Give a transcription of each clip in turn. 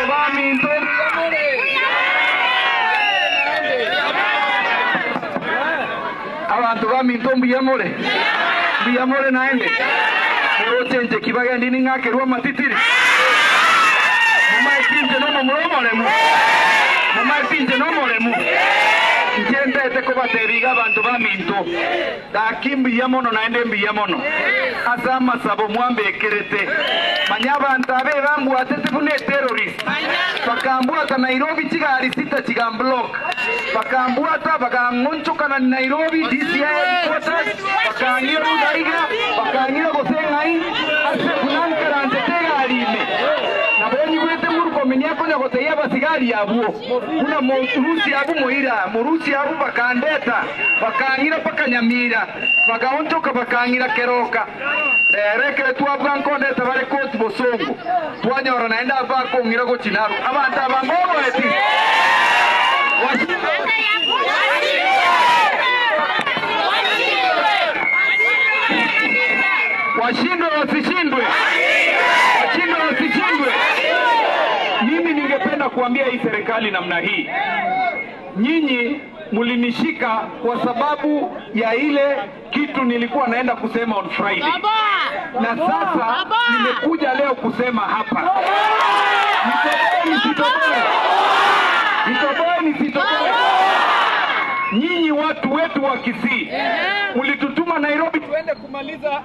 Baminto abantu baminto mbiyamore mbiyamore naende ochenje Kibagendi ning'akerwa matitiri mumaipinje nomomuromoremu mumaipinje nomoremu njendete kubateriga abantu baminto daki mbiyamono naende mbiyamono ase amasabo mwambekerete manya abantu abe bambwatete buna terrorist bakambwata Nairobi chigari sita chigamblock bakambwata bakang'onchokana Nairobi DCI headquarters bakangira Rudaiga bakangira goseng'ai ase kunankarante tegarime nabonyi gwete murukomeni akonya goteya basigari yabwo kuna murusi abu moira murusi abu bakandeta bakangira pakanyamira bakaonchoka bakangira keroka rekere twabwa nkondeta bare koti bosongo twanyora naenda abakongira gochinaru abantu abangobo eti washindwe wasishindwe, washindwe wasishindwe. Mimi ningependa kuambia hii serikali namna hii, nyinyi mlinishika kwa sababu ya ile kitu nilikuwa naenda kusema on Friday, na sasa nimekuja leo kusema hapa. Nitoboe nisitoboe? Nitoboe nisitoboe? Nyinyi watu wetu wa Kisii mlitutuma Nairobi tuende kumaliza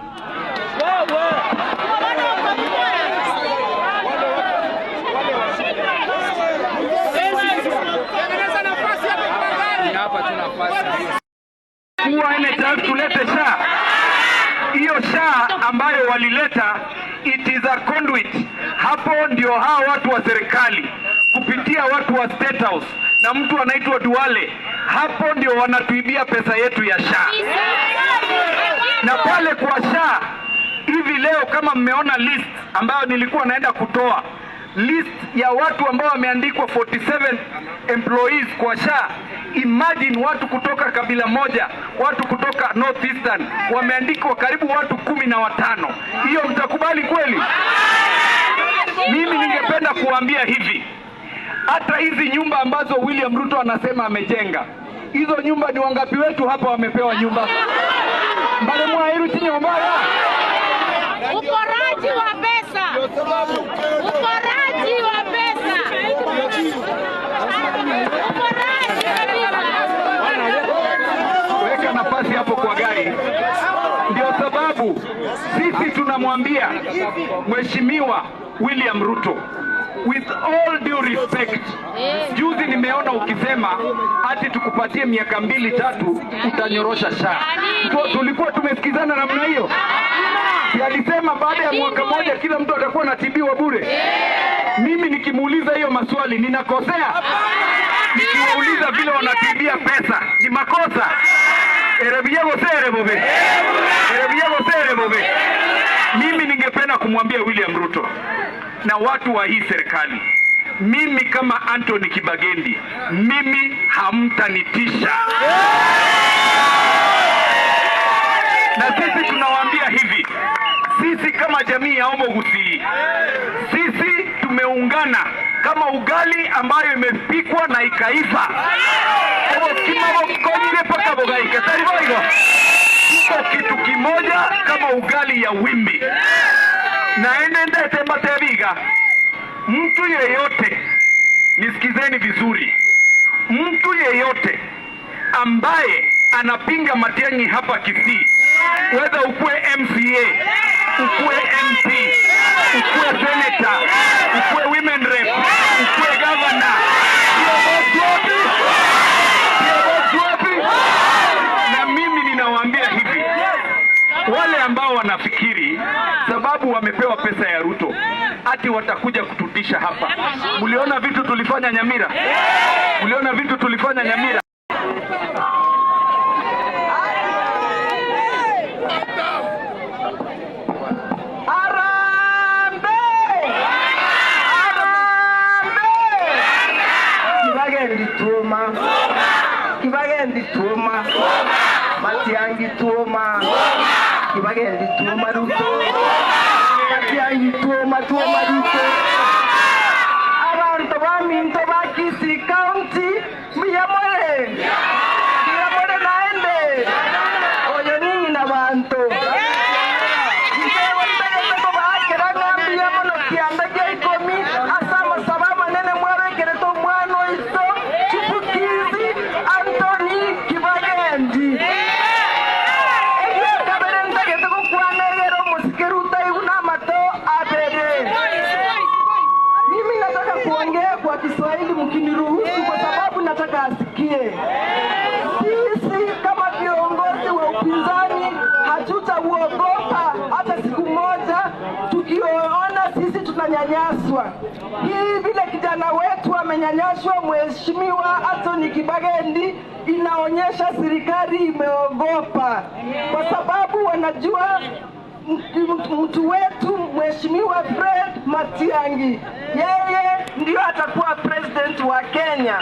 kuwa NHIF tulete SHA. Hiyo SHA ambayo walileta, it is a conduit. Hapo ndio hao watu wa serikali kupitia watu wa State House na mtu anaitwa Duale, hapo ndio wanatuibia pesa yetu ya SHA. Na pale kwa SHA hivi leo, kama mmeona list ambayo nilikuwa naenda kutoa, list ya watu ambao wameandikwa 47 employees kwa SHA. Imagine watu kutoka kabila moja, watu kutoka North Eastern wameandikwa karibu watu 15. Hiyo mtakubali kweli? Mimi ningependa kuambia hivi, hata hizi nyumba ambazo William Ruto anasema amejenga, hizo nyumba ni wangapi wetu hapa wamepewa nyumba? Mbale mwairu chinyomba. Uporaji wa pesa. Uporaji wa pesa. Uporaji kabisa. Weka nafasi hapo kwa gari. Ndio sababu sisi tunamwambia Mheshimiwa William Ruto, with all due respect, juzi nimeona ukisema ati tukupatie miaka 2-3 utanyorosha SHA. Tulikuwa tumesikizana namna hiyo? Si alisema baada ya mwaka moja kila mtu atakuwa anatibiwa bure? Mimi nikimuuliza hiyo maswali ninakosea? Nikiwauliza vile wanatibia pesa ni makosa? Mimi ningependa kumwambia William Ruto na watu wa hii serikali, mimi kama Anthony Kibagendi, mimi hamtanitisha. Na sisi tunawaambia hivi, sisi kama jamii ya Omogusii, sisi tumeungana kama ugali ambayo imepikwa na ikaiva. Tuko kitu kimoja kama ugali ya wimbi. Na enende matebiga, mtu yeyote, nisikizeni vizuri, mtu yeyote ambaye anapinga Matiang'i hapa Kisii, whether ukue MCA, ukue MP, ukue senator, ukue women rep, ukue governor, kiongozi wapi? Na mimi ninawaambia hivi, wale ambao wanafikiri sababu wamepewa pesa ya Ruto ati watakuja kututisha hapa. Mliona vitu tulifanya Nyamira? Mliona vitu tulifanya Nyamira? Harambee! Harambee! Kibagendi tuoma. Kibagendi tuoma. Matiang'i tuoma. Kibagendi tuoma Ruto. Matiang'i tuoma tuoma Ruto. Kuongea kwa Kiswahili mkiniruhusu, kwa sababu nataka asikie. Sisi kama viongozi wa upinzani hatutauogopa hata siku moja, tukiona sisi tunanyanyaswa. Hii vile kijana wetu amenyanyaswa, Mheshimiwa Anthony Kibagendi, inaonyesha serikali imeogopa, kwa sababu wanajua mtu wetu Mheshimiwa Fred Matiang'i, yeye ndio atakuwa president wa Kenya.